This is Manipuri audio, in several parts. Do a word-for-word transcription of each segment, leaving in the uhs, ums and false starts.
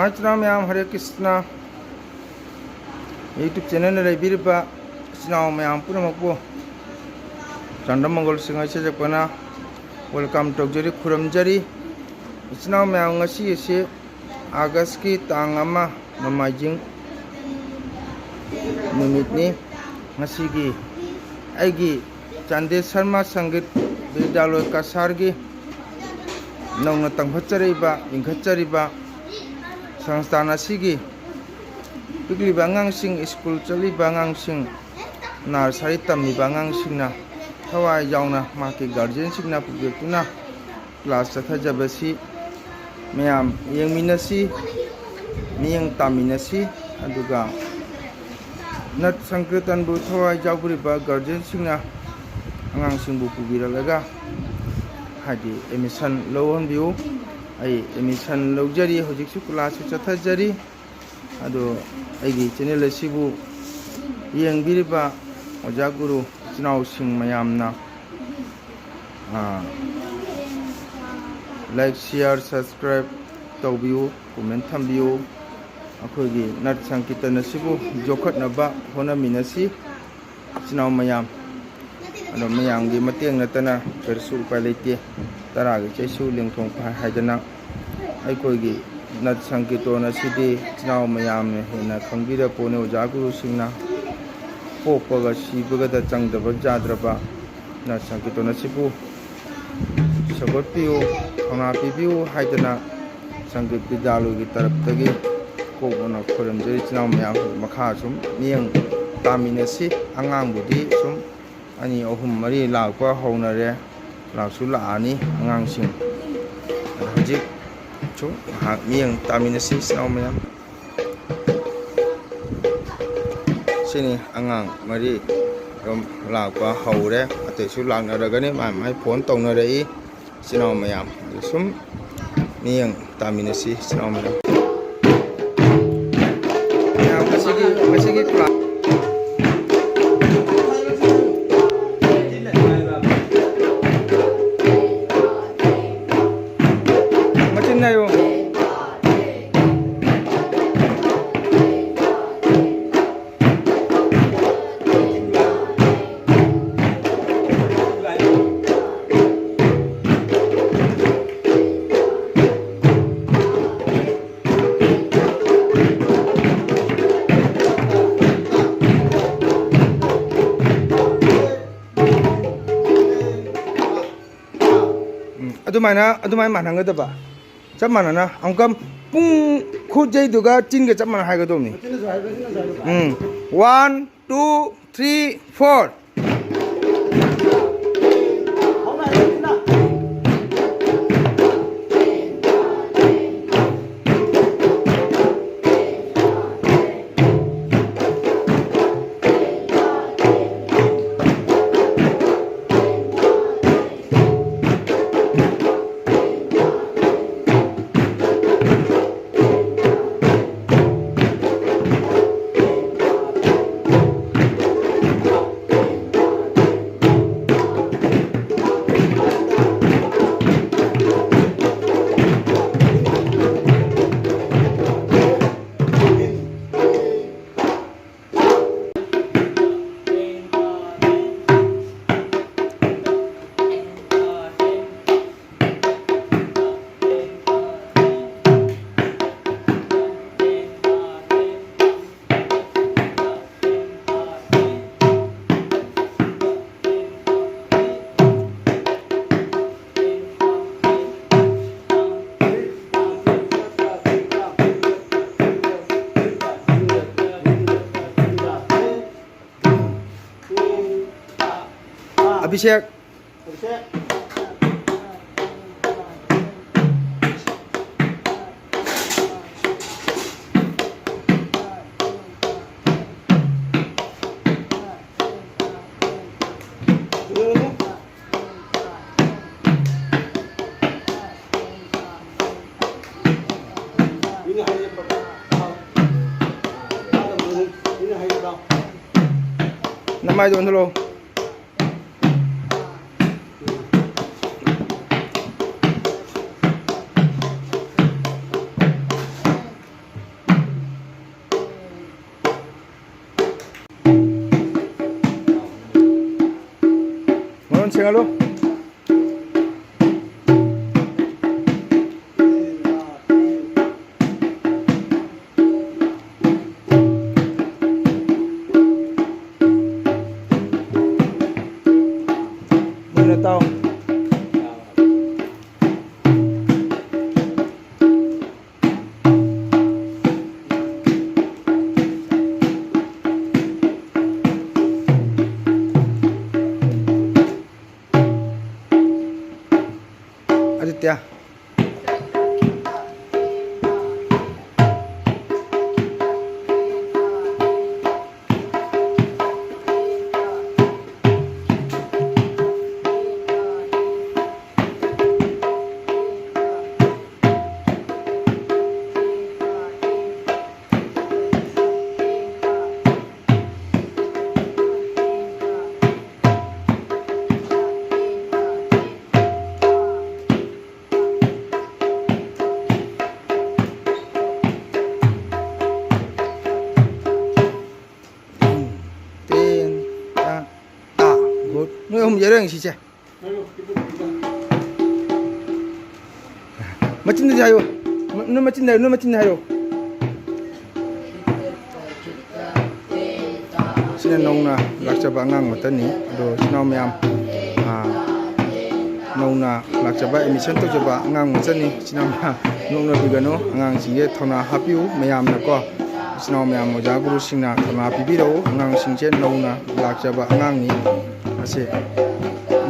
ꯏꯆꯤꯟ ꯏꯅꯥꯎ ꯃꯌꯥꯝ, ꯍꯔꯦ ꯀ꯭ꯔꯤꯁꯅ꯫ YouTube channelꯅ ꯂꯩꯕꯤꯔꯤꯕ ꯏꯆꯤꯟ ꯏꯅꯥꯎ ꯃꯌꯥꯝ ꯄꯨꯝꯅꯃꯛꯄꯨ ꯆꯥꯟꯗꯝ ꯃꯪꯒꯣꯜ ꯁꯤꯡ ꯍꯩꯁꯦ ꯁꯛꯄꯅ welcome ꯇꯧꯖꯔꯤ, ꯈꯨꯔꯨꯝꯖꯔꯤ꯫ ꯏꯆꯤꯟ ꯏꯅꯥꯎ ꯃꯌꯥꯝ, ꯉꯁꯤ ꯑꯁꯤ Augustꯀꯤ ꯇꯥꯡ ꯑꯃ, ꯅꯣꯡꯃꯥꯏꯖꯤꯡ ꯅꯨꯃꯤꯠꯅꯤ꯫ ꯉꯁꯤꯒꯤ ꯑꯩꯒꯤ ꯆꯥꯟꯗꯦ ꯁꯔꯃ ꯁꯪꯒꯤꯠ ꯕꯤꯗ꯭ꯌꯥꯂꯣꯏ ꯀꯁꯥꯔꯒꯤ ꯅꯧꯅ ꯇꯝꯈꯠꯆꯔꯛꯏꯕ, ꯂꯤꯡꯈꯠꯆꯔꯤꯕ ꯁꯪꯁꯊꯥꯟ ꯑꯁꯤꯒꯤ ꯄꯤꯛꯂꯤꯕ ꯑꯉꯥꯡꯁꯤꯡ, ꯁ꯭ꯀꯨꯜ ꯆꯠꯂꯤꯕ ꯑꯉꯥꯡꯁꯤꯡ, ꯅꯔꯁꯔꯤ ꯇꯝꯂꯤꯕ ꯑꯉꯥꯡꯁꯤꯡꯅ ꯊꯋꯥꯏ ꯌꯥꯎꯅ ꯃꯍꯥꯛꯀꯤ ꯒꯥꯔꯖꯤꯌꯟꯁꯤꯡꯅ ꯄꯨꯕꯤꯔꯛꯇꯨꯅ ꯀ꯭ꯂꯥꯁ ꯆꯠꯊꯖꯕꯁꯤ ꯃꯌꯥꯝ ꯌꯦꯡꯃꯤꯟꯅꯁꯤ, ꯃꯤꯠꯌꯦꯡ ꯇꯥꯃꯤꯟꯅꯁꯤ꯫ ꯑꯗꯨꯒ ꯅꯠ ꯁꯪꯀꯤꯔꯇꯟꯕꯨ ꯊꯋꯥꯏ ꯌꯥꯎꯕꯤꯔꯤꯕ ꯒꯥꯔꯖꯤꯌꯟꯁꯤꯡꯅ ꯑꯉꯥꯡꯁꯤꯡꯕꯨ ꯄꯨꯕꯤꯔꯛꯂꯒ, ꯍꯥꯏꯗꯤ, ꯑꯦꯗꯃꯤꯁꯟ ꯂꯧꯍꯟꯕꯤꯌꯨ꯫ ꯑꯩ ꯑꯦꯗꯃꯤꯁꯟ ꯂꯧꯖꯔꯤ, ꯍꯧꯖꯤꯛꯁꯨ ꯀ꯭ꯂꯥꯁꯁꯨ ꯆꯠꯊꯖꯔꯤ꯫ ꯑꯗꯣ ꯑꯩꯒꯤ ꯆꯦꯅꯦꯜ ꯑꯁꯤꯕꯨ ꯌꯦꯡꯕꯤꯔꯤꯕ ꯑꯣꯖꯥ ꯒꯨꯔꯨ ꯏꯆꯤꯟ ꯏꯅꯥꯎꯁꯤꯡ ꯃꯌꯥꯝꯅ, ꯑꯥ, like, share, subscribe ꯇꯧꯕꯤꯌꯨ, comment ꯊꯝꯕꯤꯌꯨ꯫ ꯑꯩꯈꯣꯏꯒꯤ ꯅꯠ ꯁꯪꯀꯤꯔꯇꯟ ꯑꯁꯤꯕꯨ ꯌꯣꯛꯈꯠꯅꯕ ꯍꯣꯠꯅꯃꯤꯟꯅꯁꯤ꯫ ꯏꯆꯤꯟ ꯏꯅꯥꯎ ꯃꯌꯥꯝ, ꯑꯗꯣ ꯃꯌꯥꯝꯒꯤ ꯃꯇꯦꯡ ꯅꯠꯇꯅ ꯀꯔꯤꯁꯨ ꯎꯄꯥꯏ ꯂꯩꯇꯦ꯫ ꯇꯔꯥꯒꯤ ꯆꯩꯁꯨ ꯂꯦꯡꯊꯣꯡ ꯐꯥꯏ ꯍꯥꯏꯗꯅ ꯑꯩꯈꯣꯏꯒꯤ ꯅꯠ ꯁꯪꯀꯤꯔꯇꯟ ꯑꯁꯤꯗꯤ ꯏꯆꯤꯟ ꯏꯅꯥꯎ ꯃꯌꯥꯝꯅ ꯍꯦꯟꯅ ꯈꯪꯕꯤꯔꯄꯣꯠꯅꯤ꯫ ꯑꯣꯖꯥ ꯒꯨꯔꯨꯁꯤꯡꯅ ꯄꯣꯛꯄꯒ ꯁꯤꯕꯒꯗ ꯆꯪꯗꯕ ꯌꯥꯗ꯭ꯔꯕ ꯅꯠ ꯁꯪꯀꯤꯔꯇꯟ ꯑꯁꯤꯕꯨ ꯁꯧꯒꯠꯄꯤꯌꯨ, ꯊꯧꯅꯥ ꯄꯤꯕꯤꯌꯨ ꯍꯥꯏꯗꯅ ꯁꯪꯒꯤꯠ ꯕꯤꯗ꯭ꯌꯥꯂꯣꯏꯒꯤ ꯇꯔꯞꯇꯒꯤ ꯀꯣꯛꯅꯅ ꯈꯣꯏꯔꯝꯖꯔꯤ꯫ ꯏꯆꯤꯟ ꯏꯅꯥꯎ ꯃꯌꯥꯝ, ꯃꯈꯥ ꯁꯨꯝ ꯃꯤꯠꯌꯦꯡ ꯇꯥꯃꯤꯟꯅꯁꯤ꯫ ꯑꯉꯥꯡꯕꯨꯗꯤ ꯁꯨꯝ ꯑꯅꯤ, ꯑꯍꯨꯝ, ꯃꯔꯤ ꯂꯥꯛꯄ ꯍꯧꯅꯔꯦ, ꯂꯥꯛꯁꯨ ꯂꯥꯛꯑꯅꯤ ꯑꯉꯥꯡꯁꯤꯡ꯫ ꯑꯗꯣ ꯍꯧꯖꯤꯛ ꯁꯨꯝ ꯉꯥꯏꯍꯥꯛ ꯃꯤꯠꯌꯦꯡ ꯇꯥꯃꯤꯟꯅꯁꯤ ꯏꯆꯤꯟ ꯏꯅꯥꯎ ꯃꯌꯥꯝ꯫ ꯁꯤꯅꯤ, ꯑꯉꯥꯡ ꯃꯔꯤ ꯑꯗꯨꯝ ꯂꯥꯛꯄ ꯍꯧꯔꯦ꯫ ꯑꯇꯩꯁꯨ ꯂꯥꯛꯅꯔꯒꯅꯤ, ꯃꯥꯏ ꯃꯥꯏ ꯐꯣꯟ ꯇꯧꯅꯔꯛꯏ꯫ ꯏꯆꯤꯟ ꯏꯅꯥꯎ ꯃꯌꯥꯝ, ꯑꯗꯨ ꯁꯨꯝ ꯃꯤꯠꯌꯦꯡ ꯇꯥꯃꯤꯟꯅꯁꯤ ꯏꯆꯤꯟ ꯏꯅꯥꯎ ꯃꯌꯥꯝ꯫ ꯃꯌꯥꯝ, ꯉꯁꯤꯒꯤ, ꯉꯁꯤꯒꯤ ꯀ꯭ꯂꯥꯁ ꯃꯆꯤꯟ ꯅꯥꯏꯌꯨ꯫ ꯑꯗꯨꯃꯥꯏꯅ, ꯑꯗꯨꯃꯥꯏꯅ ꯃꯥꯟꯍꯟꯒꯗꯕ꯫ ꯆꯞ ꯃꯥꯟꯅꯅ ꯑꯃꯨꯛꯀ ꯄꯨꯡ ꯈꯨꯠ ꯌꯩꯗꯨꯒ ꯆꯤꯟꯒ ꯆꯞ ꯃꯥꯟꯅ ꯍꯥꯏꯒꯗꯧꯕꯅꯤ꯫ ꯎꯝ꯫ One, two, three, four. Abhishek. ꯅꯃꯥꯏꯗꯣ ꯑꯣꯟꯊꯣꯛꯂꯛꯑꯣ꯫ ꯃꯔꯣꯟ ꯁꯦꯡꯍꯜꯂꯨ꯫ ꯃꯨꯟꯅ ꯇꯥꯎ꯫ ꯇ꯭ꯌꯥ꯫ ꯇꯦꯟ, ꯇꯥ, ꯇꯥ, ꯒꯨꯗ꯫ ꯅꯣꯏ ꯑꯍꯨꯝ ꯌꯩꯔꯣ ꯌꯦꯡꯁꯤꯁꯦ꯫ ꯃꯆꯤꯟꯗꯗꯤ ꯍꯥꯏꯌꯣ꯫ ꯅꯣꯏ ꯃꯆꯤꯟꯗ ꯍꯥꯏꯌꯣ, ꯅꯣꯏ ꯃꯆꯤꯟꯗ ꯍꯥꯏꯌꯣ꯫ ꯁꯤꯅ ꯅꯧꯅ ꯂꯥꯛꯆꯕ ꯑꯉꯥꯡ ꯑꯃꯠꯇꯅꯤ꯫ ꯑꯗꯣ ꯏꯆꯤꯟ ꯏꯅꯥꯎ ꯃꯌꯥꯝ, ꯑꯥ, ꯅꯧꯅ ꯂꯥꯛꯆꯕ, ꯑꯦꯗꯃꯤꯁꯟ ꯇꯧꯖꯕ ꯑꯉꯥꯡ ꯑꯃꯠꯇꯅꯤ꯫ ꯏꯆꯤꯟ ꯏꯅꯥꯎ ꯃꯌꯥꯝ ꯅꯣꯛꯅꯕꯤꯒꯅꯨ, ꯑꯉꯥꯡꯁꯤꯡꯁꯦ ꯊꯧꯅꯥ ꯍꯥꯞꯄꯤꯌꯨ ꯃꯌꯥꯝꯅꯀꯣ꯫ ꯏꯆꯤꯟ ꯏꯅꯥꯎ ꯃꯌꯥꯝ, ꯑꯣꯖꯥ ꯒꯨꯔꯨꯁꯤꯡꯅ ꯊꯧꯅꯥ ꯄꯤꯕꯤꯔꯛꯎ꯫ ꯑꯉꯥꯡꯁꯤꯡꯁꯦ ꯅꯧꯅ ꯂꯥꯛꯆꯕ ꯑꯉꯥꯡꯅꯤ꯫ ꯑꯁꯦ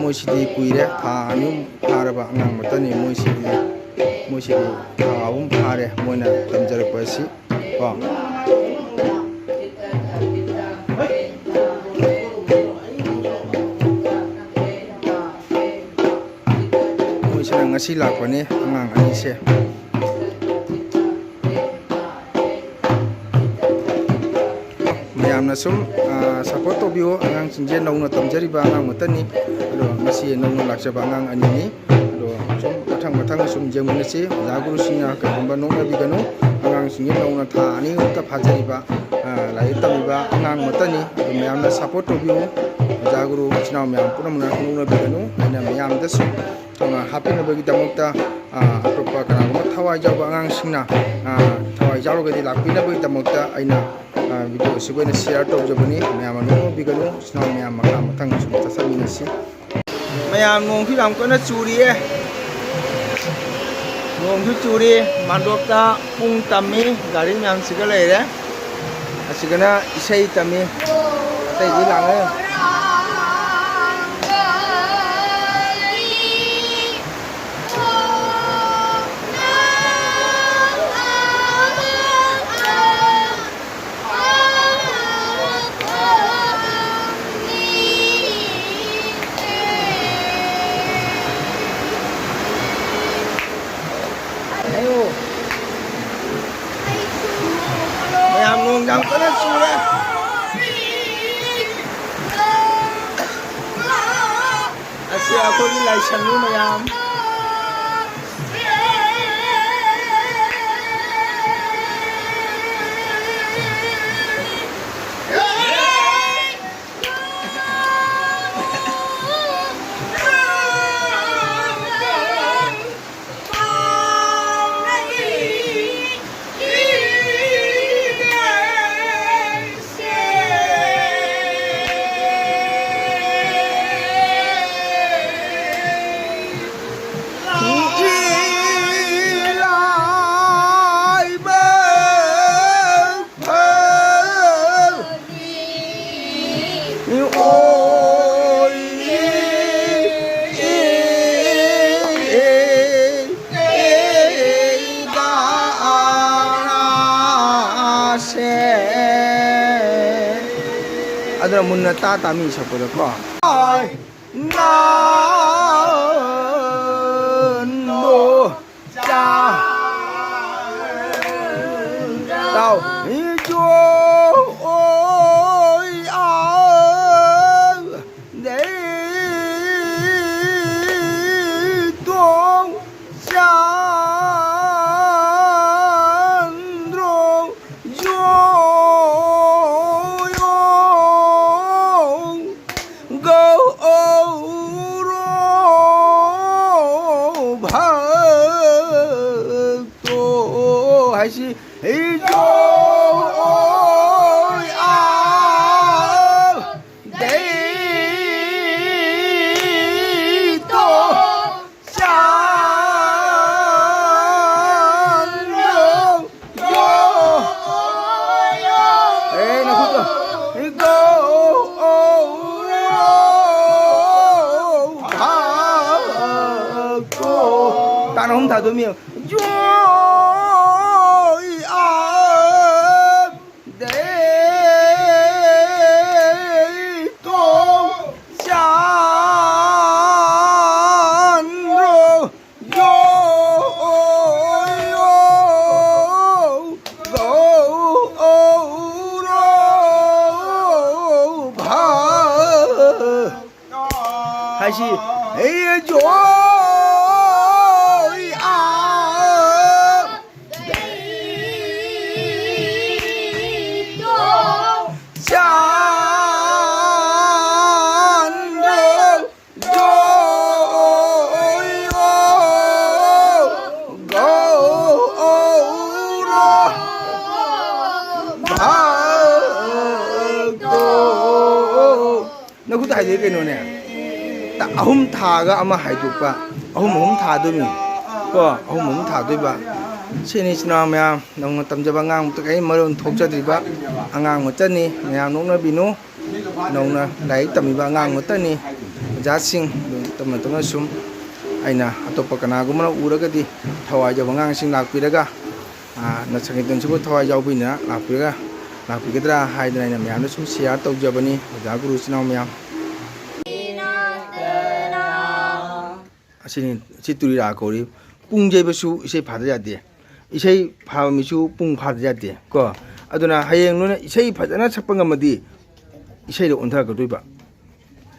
ꯃꯣꯏꯁꯤꯗꯤ ꯀꯨꯏꯔꯦ, ꯊꯥ ꯑꯅꯤ ꯑꯍꯨꯝ ꯐꯥꯔꯕ ꯑꯉꯥꯡ ꯑꯃꯠꯇꯅꯤ꯫ ꯃꯣꯏꯁꯤꯗꯤ, ꯃꯣꯏꯁꯤꯗꯤ ꯊꯥ ꯑꯍꯨꯝ ꯐꯥꯔꯦ ꯃꯣꯏꯅ ꯇꯝꯖꯔꯛꯄ ꯑꯁꯤ꯫ ꯀꯣ꯫ ꯃꯣꯏꯁꯤꯅ ꯉꯁꯤ ꯂꯥꯛꯄꯅꯤ, ꯑꯉꯥꯡ ꯑꯅꯤꯁꯦ꯫ ꯃꯌꯥꯝꯅ ꯁꯨꯝ, ꯑ, ꯁꯞꯄꯣꯔꯠ ꯇꯧꯕꯤꯌꯨ꯫ ꯑꯉꯥꯡꯁꯤꯡꯁꯦ ꯅꯧꯅ ꯇꯝꯖꯔꯤꯕ ꯑꯉꯥꯡ ꯑꯃꯠꯇꯅꯤ꯫ ꯑꯗꯣ ꯉꯁꯤ ꯅꯧꯅ ꯂꯥꯛꯆꯕ ꯑꯉꯥꯡ ꯑꯅꯤꯅꯤ꯫ ꯑꯗꯣ ꯁꯨꯝ ꯃꯊꯪ ꯃꯊꯪ ꯁꯨꯝ ꯌꯦꯡꯃꯤꯟꯅꯁꯤ꯫ ꯑꯣꯖꯥ ꯒꯨꯔꯨꯁꯤꯡꯅ ꯀꯩꯒꯨꯝꯕ ꯅꯣꯛꯅꯕꯤꯒꯅꯨ꯫ ꯑꯉꯥꯡꯁꯤꯡꯁꯦ ꯅꯧꯅ ꯊꯥ ꯑꯅꯤ ꯑꯍꯨꯝꯇ ꯐꯥꯖꯔꯤꯕ, ꯑ, ꯂꯥꯏꯔꯤꯛ ꯇꯝꯃꯤꯕ ꯑꯉꯥꯡ ꯑꯃꯠꯇꯅꯤ꯫ ꯑꯗꯣ ꯃꯌꯥꯝꯅ ꯁꯞꯄꯣꯔꯠ ꯇꯧꯕꯤꯌꯨ꯫ ꯑꯣꯖꯥ ꯒꯨꯔꯨ ꯏꯆꯤꯟ ꯏꯅꯥꯎ ꯃꯌꯥꯝ ꯄꯨꯝꯅꯃꯛꯅ ꯅꯣꯛꯅꯕꯤꯒꯅꯨ꯫ ꯑꯩꯅ ꯃꯌꯥꯝꯗꯁꯨ ꯊꯧꯅꯥ ꯍꯥꯞꯄꯤꯅꯕꯒꯤꯗꯃꯛꯇ, ꯑ, ꯑꯇꯣꯞꯄ ꯀꯅꯥꯒꯨꯝꯕ ꯊꯋꯥꯏ ꯌꯥꯎꯕ ꯑꯉꯥꯡꯁꯤꯡꯅ, ꯑ, ꯊꯋꯥꯏ ꯌꯥꯎꯔꯒꯗꯤ ꯂꯥꯛꯄꯤꯅꯕꯒꯤꯗꯃꯛꯇ ꯑꯩꯅ, ꯑ, ꯚꯤꯗꯤꯑꯣ ꯑꯁꯤꯕꯨ ꯑꯩꯅ ꯁꯤꯌꯥꯔ ꯇꯧꯖꯕꯅꯤ꯫ ꯃꯌꯥꯝ ꯑꯗꯨꯝ ꯅꯣꯛꯄꯤꯒꯅꯨ꯫ ꯏꯆꯤꯟ ꯏꯅꯥꯎ ꯃꯌꯥꯝ ꯃꯈꯥ ꯃꯊꯪ ꯑꯁꯨꯝ ꯆꯠꯊꯃꯤꯟꯅꯁꯤ꯫ ꯃꯌꯥꯝ ꯅꯣꯡꯁꯨ ꯌꯥꯝ ꯀꯟꯅ ꯆꯨꯔꯤꯌꯦ꯫ ꯅꯣꯡꯁꯨ ꯆꯨꯔꯤ꯫ ꯃꯥꯟꯗꯣꯞꯇ ꯄꯨꯡ ꯇꯝꯃꯤ꯫ ꯒꯥꯔꯤ ꯃꯌꯥꯝꯁꯤꯒ ꯂꯩꯔꯦ꯫ ꯑꯁꯤꯒꯅ ꯏꯁꯩ ꯇꯝꯃꯤ꯫ ꯑꯇꯩꯗꯤ ꯂꯥꯡꯅ ꯑꯩꯈꯣꯏꯒꯤ ꯂꯥꯏꯁꯪꯒꯤ ꯃꯌꯥꯝ꯫ ꯑꯗꯨꯅ ꯃꯨꯟꯅ ꯇꯥ ꯇꯥ ꯃꯤ ꯁꯛꯄꯗꯀꯣ꯫ ꯅꯥꯟꯗꯣ ꯆꯥ ꯇꯥꯎ꯫ ꯏꯖꯣ ꯑꯣꯏ ꯑꯥ ꯗꯦ ꯇꯣ ꯆꯥꯟꯗ꯭ꯔꯣ ꯌꯣ ꯌꯣ ꯒꯧꯔꯣ ꯚꯛꯇꯣ ꯍꯥꯏꯁꯤ ꯏꯖꯣ ꯑꯣꯏ ꯑꯥ ꯗꯦ ꯇꯣ ꯆꯥꯟꯗ꯭ꯔꯣ ꯌꯣ꯫ ꯑꯦ, ꯅꯈꯨꯠꯇꯣ꯫ ꯒꯧ ꯑꯧ ꯔꯧ ꯚꯛꯇꯣ꯫ ꯇꯥꯟ ꯑꯍꯨꯝ ꯊꯥꯗꯣꯏꯃꯤ ꯌꯦꯡꯉꯨ꯫ ꯌꯣ ꯑꯥ ꯗꯦ ꯇꯣ ꯆꯥꯟꯗ꯭ꯔꯣ ꯌꯣ ꯌꯣ ꯒꯧ ꯑꯧ ꯔꯧ ꯚꯛ ꯍꯥꯏꯁꯤ ꯍꯩ ꯖꯣꯏ ꯑꯥ ꯗꯩ ꯗꯣ ꯆꯥꯟꯗ꯭ꯔꯣ ꯖꯣꯏ ꯑꯣ ꯒꯧꯔꯣ ꯚꯛꯇꯣ꯫ ꯅꯈꯨꯠꯇ ꯍꯥꯏꯗꯣꯛꯏ ꯀꯩꯅꯣꯅꯦ? ꯇ-, ꯑꯍꯨꯝ ꯊꯥꯒ ꯑꯃ ꯍꯥꯏꯗꯣꯛꯄ, ꯑꯍꯨꯝ ꯑꯍꯨꯝ ꯊꯥꯗꯣꯏꯅꯤ ꯀꯣ, ꯑꯍꯨꯝ ꯑꯍꯨꯝ ꯊꯥꯗꯣꯏꯕ꯫ ꯁꯤꯅꯤ, ꯏꯆꯤꯟ ꯏꯅꯥꯎ ꯃꯌꯥꯝ, ꯅꯧꯅ ꯇꯝꯖꯕ ꯑꯉꯥꯡ ꯑꯃꯇ ꯀꯔꯤ ꯃꯔꯣꯟ ꯊꯣꯛꯆꯗ꯭ꯔꯤꯕ ꯑꯉꯥꯡ ꯃꯆꯥꯅꯤ, ꯃꯌꯥꯝ ꯅꯣꯛꯅꯕꯤꯅꯨ꯫ ꯅꯧꯅ ꯂꯥꯏꯔꯤꯛ ꯇꯝꯃꯤꯕ ꯑꯉꯥꯡ ꯃꯆꯥꯅꯤ꯫ ꯑꯣꯖꯥꯁꯤꯡ ꯑꯗꯨꯝ ꯇꯞꯅ ꯇꯞꯅ ꯁꯨꯝ, ꯑꯩꯅ ꯑꯇꯣꯞꯄ ꯀꯅꯥꯒꯨꯝꯕꯅ ꯎꯔꯒꯗꯤ ꯊꯋꯥꯏ ꯌꯥꯎꯕ ꯑꯉꯥꯡꯁꯤꯡ ꯂꯥꯛꯄꯤꯔꯒ, ꯑꯥ, ꯅ ꯁꯪꯀꯤꯔꯇꯟꯁꯤꯕꯨ ꯊꯋꯥꯏ ꯌꯥꯎꯕꯤꯅ ꯂꯥꯛꯄꯤꯔꯒ, ꯂꯥꯛꯄꯤꯒꯗ꯭ꯔꯥ ꯍꯥꯏꯗꯅ ꯑꯩꯅ ꯃꯌꯥꯝꯗ ꯁꯨꯝ ꯁꯤꯌꯥꯔ ꯇꯧꯖꯕꯅꯤ, ꯑꯣꯖꯥ ꯒꯨꯔꯨ ꯏꯆꯤꯟ ꯏꯅꯥꯎ ꯃꯌꯥꯝ꯫ ꯑꯁꯤꯅꯤ, ꯁꯤ ꯇꯨꯔꯤ ꯔꯥꯒ ꯀꯧꯔꯤ꯫ ꯄꯨꯡ ꯌꯩꯕꯁꯨ ꯏꯁꯩ ꯐꯥꯗ ꯌꯥꯗꯦ, ꯏꯁꯩ ꯐꯥꯕ ꯃꯤꯁꯨ ꯄꯨꯡ ꯐꯥꯗ ꯌꯥꯗꯦ ꯀꯣ꯫ ꯑꯗꯨꯅ ꯍꯌꯦꯡ ꯅꯣꯏꯅ ꯏꯁꯩ ꯐꯖꯅ ꯁꯛꯄ ꯉꯝꯃꯗꯤ ꯏꯁꯩꯗ ꯑꯣꯟꯊꯔꯛꯀꯗꯣꯏꯕ꯫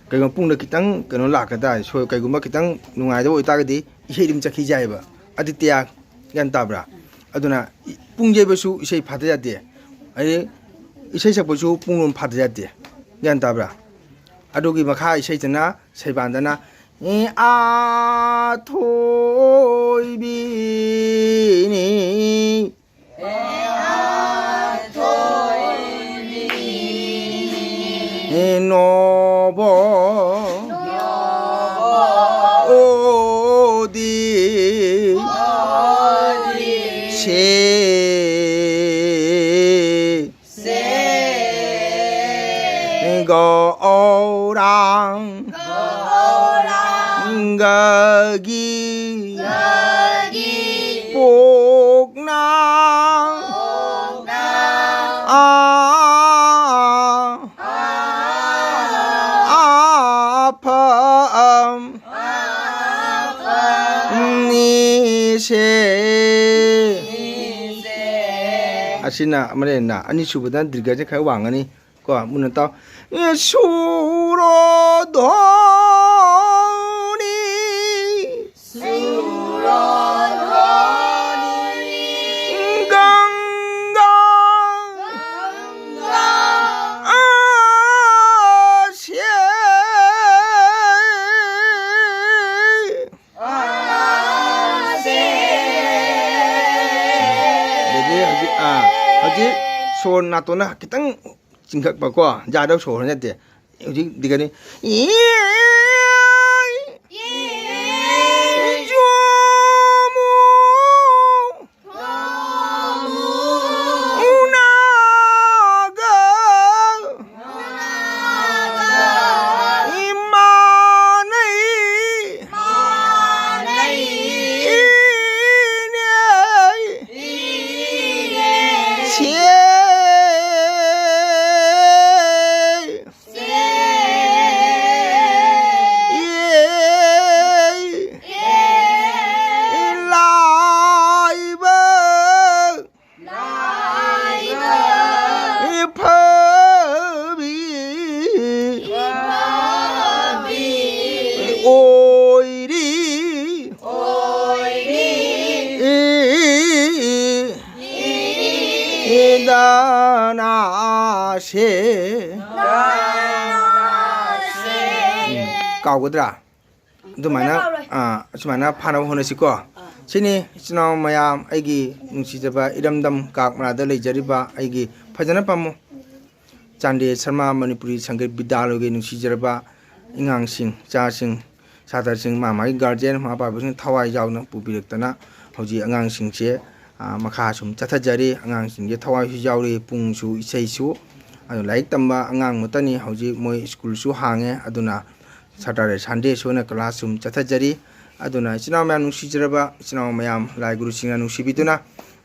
ꯀꯩꯒꯨꯝꯕ ꯄꯨꯡꯗ ꯈꯤꯇꯪ ꯀꯩꯅꯣ ꯂꯥꯛꯀ ꯇꯥꯔꯗꯤ, ꯁꯣꯏ-, ꯀꯩꯒꯨꯝꯕ ꯈꯤꯇꯪ ꯅꯨꯡꯉꯥꯏꯗꯕ ꯑꯣꯏꯇꯥꯔꯒꯗꯤ ꯏꯁꯩ ꯑꯗꯨꯝ ꯆꯠꯈꯤ ꯌꯥꯏꯑꯕ꯫ ꯑꯗꯤꯇ꯭ꯌ, ꯒ꯭ꯌꯥꯟ ꯇꯥꯕ꯭ꯔꯥ? ꯑꯗꯨꯅ ꯏ-, ꯄꯨꯡ ꯌꯩꯕꯁꯨ ꯏꯁꯩ ꯐꯥꯗ ꯌꯥꯗꯦ, ꯑꯗꯩ ꯏꯁꯩ ꯁꯛꯄꯁꯨ ꯄꯨꯡ ꯑꯃ ꯐꯥꯗ ꯌꯥꯗꯦ, ꯒ꯭ꯌꯥꯟ ꯇꯥꯕ꯭ꯔꯥ? ꯑꯗꯨꯒꯤ ꯃꯈꯥ ꯏꯁꯩꯗꯅ ꯁꯩꯕꯥꯟꯗꯅ ꯑꯦ ꯑꯥ ꯊꯣꯏꯕꯤꯅꯤ꯫ ꯅꯣꯕꯣ ꯑꯣꯗꯤ ꯁꯦ ꯒꯧꯔꯥꯡ ꯒꯒꯤ ꯄꯣꯛꯅ ꯑꯥ ꯑꯥꯐꯝ ꯅꯤꯁꯦ꯫ ꯑꯁꯤꯅ ꯑꯃꯅ ꯑꯅꯤꯁꯨꯕꯗꯅ ꯗꯤꯔꯒꯁꯦ ꯈꯔ ꯋꯥꯡꯒꯅꯤ꯫ ꯀꯣ, ꯃꯨꯟꯅ ꯇꯥꯎ꯫ ꯁꯨꯔꯣ ꯙꯣ ꯁꯣꯔ ꯅꯥꯇꯣꯟꯅ ꯈꯤꯇꯪ ꯆꯤꯡꯈꯠꯄꯀꯣ, ꯌꯥꯗꯧ ꯁꯣꯔ ꯅꯠꯇꯦ꯫ ꯍꯧꯖꯤꯛ ꯗꯤꯒꯅꯤ꯫ ꯎꯅꯥꯒ ꯏꯃꯥꯅꯩ ꯏꯅꯦ ꯁꯦ ꯂꯥꯏꯕ ꯏꯐꯕꯤ ꯑꯣꯏꯔꯤ꯫ ꯗꯅꯥꯁꯦ꯫ ꯀꯥꯎꯒꯗ꯭ꯔꯥ? ꯑꯗꯨꯃꯥꯏꯅ, ꯀꯥꯎꯔꯣꯏ꯫ ꯑꯥ, ꯑꯁꯨꯃꯥꯏꯅ ꯐꯥꯅꯕ ꯍꯣꯠꯅꯁꯤꯀꯣ꯫ ꯑꯥ꯫ ꯁꯤꯅꯤ, ꯏꯆꯤꯟ ꯏꯅꯥꯎ ꯃꯌꯥꯝ, ꯑꯩꯒꯤ ꯅꯨꯡꯁꯤꯖꯕ ꯏꯔꯝꯗꯝ ꯀꯥꯛꯃꯔꯥꯗ ꯂꯩꯖꯔꯤꯕ ꯑꯩꯒꯤ, ꯐꯖꯅ ꯄꯥꯝꯃꯨ, ꯆꯥꯟꯗꯦ ꯁꯔꯃ ꯃꯅꯤꯄꯨꯔꯤ ꯁꯪꯒꯤꯠ ꯕꯤꯗ꯭ꯌꯥꯂꯣꯏꯒꯤ ꯅꯨꯡꯁꯤꯖꯔꯕ ꯑꯉꯥꯡꯁꯤꯡ, ꯏꯆꯥꯁꯤꯡ, ꯁꯥꯇ꯭ꯔꯁꯤꯡ, ꯃꯥ ꯃꯥꯒꯤ ꯒꯥꯔꯖꯤꯌꯟ, ꯃꯃꯥ ꯃꯄꯥꯕꯨꯁꯤꯡ ꯊꯋꯥꯏ ꯌꯥꯎꯅ ꯄꯨꯕꯤꯔꯛꯇꯅ ꯍꯧꯖꯤꯛ ꯑꯉꯥꯡꯁꯤꯡꯁꯦ, ꯑꯥ, ꯃꯈꯥ ꯁꯨꯝ ꯆꯠꯊꯖꯔꯤ꯫ ꯑꯉꯥꯡꯁꯤꯡꯁꯦ ꯊꯋꯥꯏꯁꯨ ꯌꯥꯎꯔꯤ, ꯄꯨꯡꯁꯨ, ꯏꯁꯩꯁꯨ꯫ ꯑꯗꯨ ꯂꯥꯏꯔꯤꯛ ꯇꯝꯕ ꯑꯉꯥꯡ ꯃꯛꯇꯅꯤ꯫ ꯍꯧꯖꯤꯛ ꯃꯣꯏ ꯁ꯭ꯀꯨꯜꯁꯨ ꯍꯥꯡꯉꯦ, ꯑꯗꯨꯅ ꯁꯇꯔꯗꯦ, ꯁꯟꯗꯦꯁꯨ ꯑꯣꯏꯅ ꯀ꯭ꯂꯥꯁ ꯁꯨꯝ ꯆꯠꯊꯖꯔꯤ꯫ ꯑꯗꯨꯅ ꯏꯆꯤꯟ ꯏꯅꯥꯎ ꯃꯌꯥꯝ, ꯅꯨꯡꯁꯤꯖꯔꯕ ꯏꯆꯤꯟ ꯏꯅꯥꯎ ꯃꯌꯥꯝ, ꯂꯥꯏ ꯒꯨꯔꯨꯁꯤꯡꯅ ꯅꯨꯡꯁꯤꯕꯤꯗꯨꯅ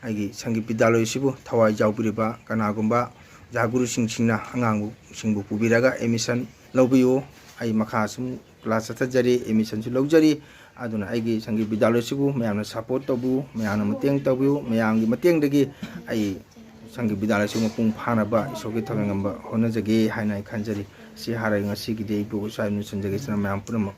ꯑꯩꯒꯤ ꯁꯪꯒꯤꯠ ꯕꯤꯗ꯭ꯌꯥꯂꯣꯏ ꯑꯁꯤꯕꯨ ꯊꯋꯥꯏ ꯌꯥꯎꯕꯤꯔꯤꯕ ꯀꯅꯥꯒꯨꯝꯕ ꯑꯣꯖꯥ ꯒꯨꯔꯨꯁꯤꯡꯁꯤꯡꯅ ꯑꯉꯥꯡꯁꯤꯡꯕꯨ ꯄꯨꯕꯤꯔꯒ ꯑꯦꯗꯃꯤꯁꯟ ꯂꯧꯕꯤꯌꯨ꯫ ꯑꯩ ꯃꯈꯥ ꯁꯨꯝ ꯀ꯭ꯂꯥꯁ ꯆꯠꯊꯖꯔꯤ, ꯑꯦꯗꯃꯤꯁꯟꯁꯨ ꯂꯧꯖꯔꯤ꯫ ꯑꯗꯨꯅ ꯑꯩꯒꯤ ꯁꯪꯒꯤꯠ ꯕꯤꯗ꯭ꯌꯥꯂꯣꯏꯁꯤꯕꯨ ꯃꯌꯥꯝꯅ ꯁꯄꯣꯔꯠ ꯇꯧꯕꯤꯌꯨ, ꯃꯌꯥꯝꯅ ꯃꯇꯦꯡ ꯇꯧꯕꯤꯌꯨ꯫ ꯃꯌꯥꯝꯒꯤ ꯃꯇꯦꯡꯗꯒꯤ ꯑꯩ ꯁꯪꯒꯤꯠ ꯕꯤꯗ꯭ꯌꯥꯂꯣꯏꯁꯤꯕꯨ ꯃꯄꯨꯡ ꯐꯥꯅꯕ ꯏꯁꯣꯔꯒꯤ ꯊꯧꯖꯥꯜ ꯉꯝꯕ ꯍꯣꯠꯅꯖꯒꯦ ꯍꯥꯏꯅ ꯑꯩ ꯈꯟꯖꯔꯤ꯫ ꯁꯤ ꯍꯥꯏꯔꯒ ꯉꯁꯤꯒꯤꯗꯤ ꯑꯩ ꯕ꯭ꯂꯣꯒ ꯁ꯭ꯋꯥꯏꯗ ꯂꯣꯏꯁꯤꯟꯖꯒꯦ꯫ ꯏꯆꯤꯟ ꯏꯅꯥꯎ ꯃꯌꯥꯝ ꯄꯨꯝꯅꯃꯛ